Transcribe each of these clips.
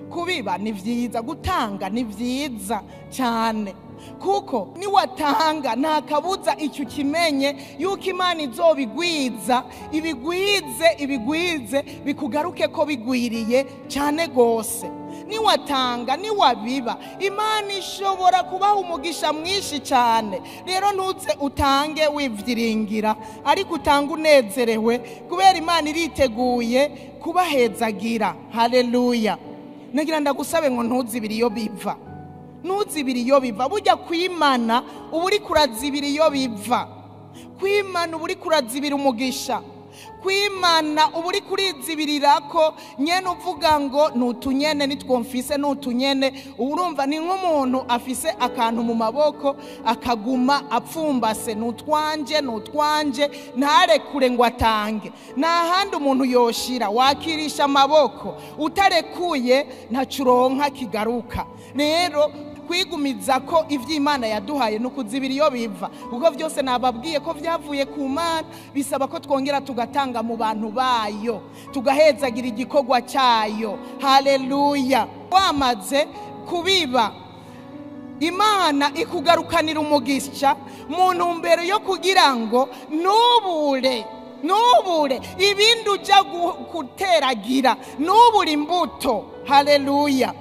Kubiba ni vyiza, gutanga ni vyiza cyane, kuko niwatanga nta kabuza icyo kimenye yuko Imana izobigwiza, ibigwize ibigwize bikugaruke ko bigwiriye cyane gose. Niwatanga, niwabiba, Imana ishobora kubaha umugisha mwinshi cyane. Rero ntuze utange wivyiringira, ariko utange unezerewe, kubera Imana iriteguye kubahezagira. Haleluya. Nagira ndagusabe ngo ntuzibire iyo biva, ntuzibire iyo biva. Burya kwimana uba uri kurazibira iyo biva, kwimana uba uri kurazibira umugisha, kwimana uba uri kurizibirira ko nyene uvuga ngo nutunyene nitwomfise nutunyene. Urumva ni nk'umuntu afise akantu mu maboko akaguma apfumbase, nutwanje nutwanje, ntarekure ngo atange. Nta handi umuntu yoshira, wakirisha amaboko, utarekuye ntacuronka kigaruka. Rero kwigumiza ko ivy'Imana yaduhaye no kuzibira iyo biva, kuko vyose nababwiye ko vyavuye ku Mana, bisaba ko twongera tugatanga mu bantu bayo, tugahezagira igikorwa cyayo. Haleluya. Wamaze kubiba, Imana ikugarukanira umugisha mu ntumbero yo kugira ngo nubure nubure ibindi uja guteragira, nubure imbuto. Haleluya.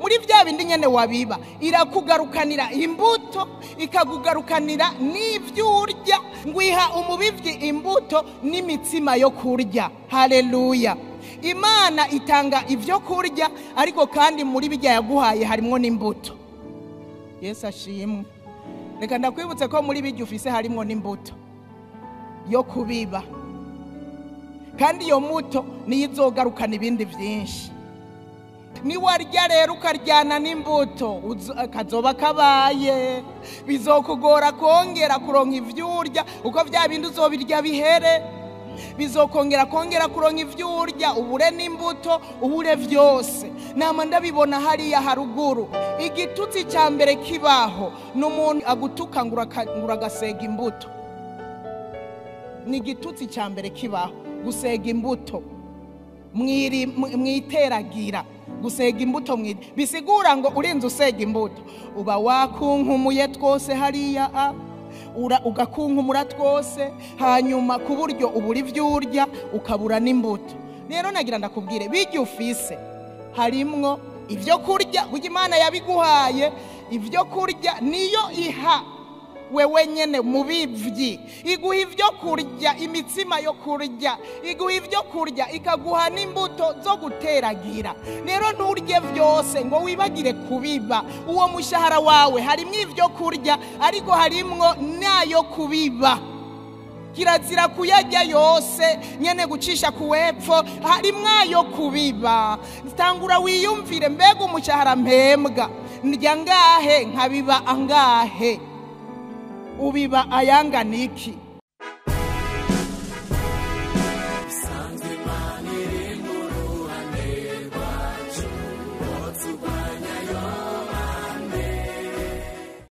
Muri vya bindi nyene wabiba, irakugarukanira imbuto, ikakugarukanira n'ivyo urya. Ngwiha umubivyi imbuto n'imitsima yo kurya. Haleluya. Imana itanga ivyo kurya, ariko kandi muri bijya yaguhaye harimwo n'imbuto. Yesu ashimwe. Reka ndakwibutse ko muri bijya ufise harimwo n'imbuto yo kubiba, kandi iyo muto niyo izogarukana ibindi vyinshi. Niwarya rero ukaryana n'imbuto, kazoba kabaye, bizokugora kongera kuronka ivyurya, uko vya bindi uzobirya bihere, bizokongera kongera kuronka ivyurya, ubure n'imbuto, ubure vyose. Nama ndabibona hariya haruguru, igitutsi cya mbere kibaho n'umuntu agutuka ngo uragasega imbuto. Ni igitutsi cya mbere kibaho, gusega imbuto mwiteragira, gusega imbuto bisigura ngo urinze usega imbuto uba wakunkumuye twose hariya, ugakunkumura twose, hanyuma ku buryo ubura ivyo urya ukabura n'imbuto. Rero nagira ndakubwire, bijya ufise harimwo ivyo kurya, burya Imana yabiguhaye ivyo kurya, niyo iha wewe nyene mubivyi, iguha ivyo kurya, imitsima yo kurya, iguha ivyo kurya, ikaguha n'imbuto zo guteragira. Rero nturye vyose ngo wibagire kubiba. Uwo mushahara wawe harimwo ivyo kurya, ariko harimwo nayo kubiba. Kirazira kuyarya yose nyene gucisha kuwepfo, harimwo ayo kubiba. Tangura wiyumvire, mbega umushahara mpembwa ndya ngahe, nkabiba angahe? Ubiba ayangana iki?